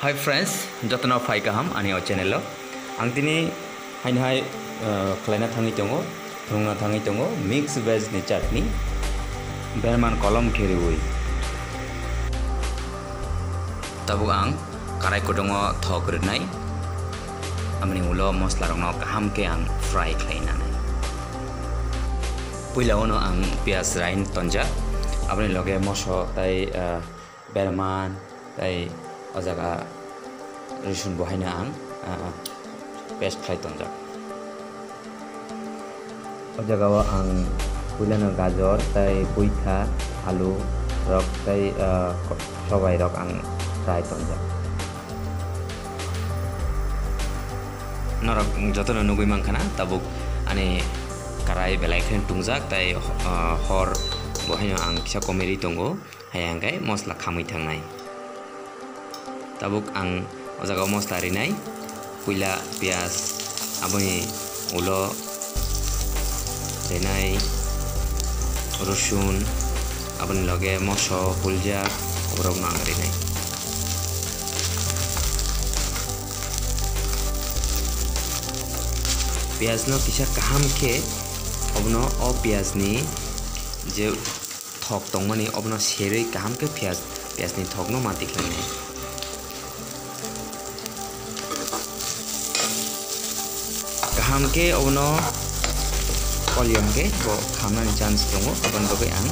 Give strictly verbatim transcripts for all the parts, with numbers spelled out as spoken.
Hi friends, jotono phai kaham ani o channel o. Ang tini haini hai, uh, khlaina thangwi tongo, phwrwngna thangwi tongo mix veg ni chutney, berman kolom khe riwi. Tabuk ang karai kutungo thok rwnai, aboni ulo mosla rokno kaham khe ang fry khlai nanai. Puila uno ang piyaj rain tonjak, aboni loge moso tai, ah, berman tai o jaga rwsong bo haino ang, ah, paste khlai tonjak. O jaga o ang puilano gajor tai buikha, alu rok tai, ah, ko-, sobai rok ang fry tonjak. Norok jotono nugwi mankha na, tabuk ani karai belai khe tungjak tai, ah, hor bo haino ang kisa komeri tongo. Haya hwnkhe mosla khamwi thangnai. Tabuk ang o jaga o mosla rinai, puila piyaj, aboni ulo rinai, rosun, aboni loge moso, huljak, oborokno ang rinai. Piyajno kisa kaham khe obono o piyajni je thok tongmani obono serwi kaham khe piyaj, piyajni thokno mati khlainai. Kaham khe obono kolya hwnkhe bo khamnani chance tongo, aboni bagwi ang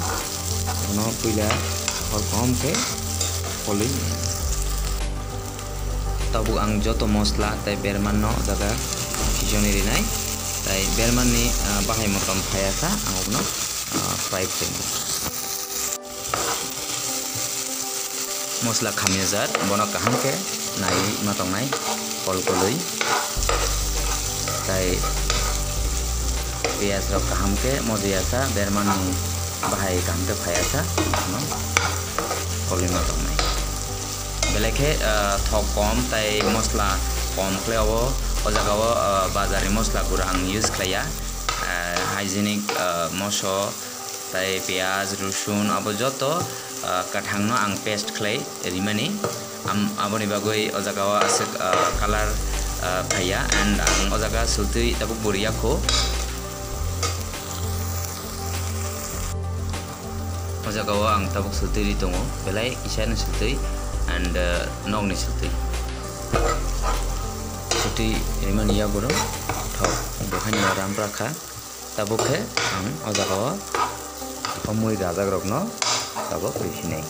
obono puila hor kom khe kolwi. Tabuk ang joto mosla tai berman no o jaga sijoni rinai, tai berman ni, ah, bahai motom phaiya kha, ang obono, ah, fry khlainai. Mosla khamya jat, bono kaham khe naiwi ma tongnai, kol kolwi. Tai piyaj rok kaham khe mojoya kha, berman ni bahai kaham khe phaiya kha, ano kolwi ma tongnai. Belai khe, ah, thok kom tai mosla kom khlai o, o jaga o, ah, bazar ni mosla gura ang use khlaiya, ah, hygienic, ah, moso, tai piyaj, rosun, abo joto, ah, kwthangno ang paste khlai rimani. Am-, aboni bagwi o jaga o aswk, ah, colour, ah, phaiya, and ang o jaga swltwi tabuk bo riya kho. O jaga o ang tabuk swltwi ri tongo, belai kisa ni swltwi and, ah, nokni swltwi. Swltwi rimani yagulo thok bo haino rampra kha. Tabuk khe ang o jaga o o mui rajak rokno tabuk risinai.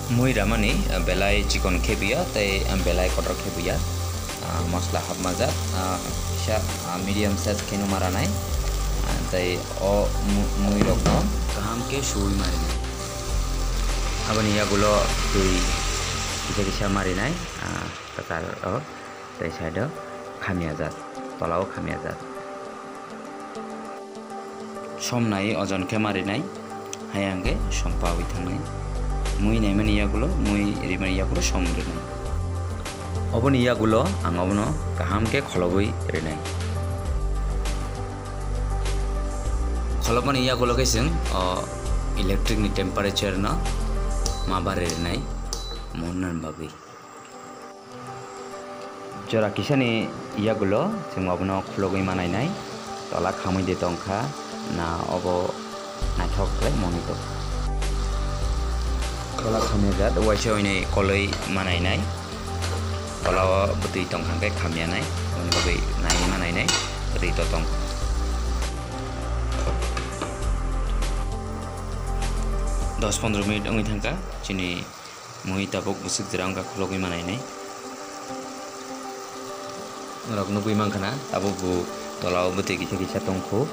Mui ramani, ah, belai chikon khe buya tei, ah, belai kotor khe buya. Ah, mosla hapma jak, ah, kisa, ah, medium size kheno ma ranai. Ah, tei o mu-, mui rokno kaham khe suwi ma rinai. Aboni yagulo twi kisa kisa ma rinai, ah, kwchar o. Tei side o khamya jat, tola o khamya jat. Som nai ojon khe ma rinai, haya hwnkhe som pawi thangnai. Mui naimani yagulo, mui rimani yagulo som rinai. Oboni yagulo ang obono kaham khe kholobwi rinai. Kholobmani yagulo khe chwng o electric ni temperature no ma bari rinai, monnan bagwi. Jora kisani yagulo chwng obono khulogwi manainai, tola khamwi de tongkha, na obo naithok khlai monwi tongkha. Tola khamya jat waisa oinwi kolwi manainai, tola o bwtwi tongkha hwnkhe khamyanai, aboni bagwi naiwi manainai, ri to tong. Dos pondro minute wngwi thangkha chini mui tabuk bwswk jora wngkha khulogwi manainai. Norok nugwi mankha na tabuk bo tola o bwtwi kisa kisa tongkhu.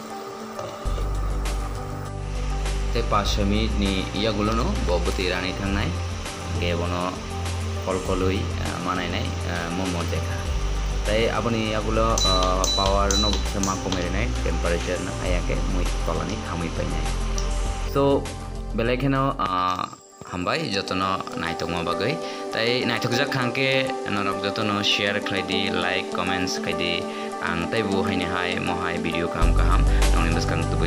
Tei pash minute ni yagulo no bo bwtwi rani thangnai. Hwnkhe bono kol kolwi, ah, manainai, ah, momo jekha. Tei aboni yagulo, ah, power no bo kisa ma komai rinai, temperature no, haya khe mui tola ni khamwi painai. So, belai kheno, ah, Hambai jotono naitokma bagwi. Tai naithokjak kha hwnkhe norok jotono share khlai di, like, comments khai di. Ang taibo haini hai mohai video kaham kaham nongni bwskang tubui.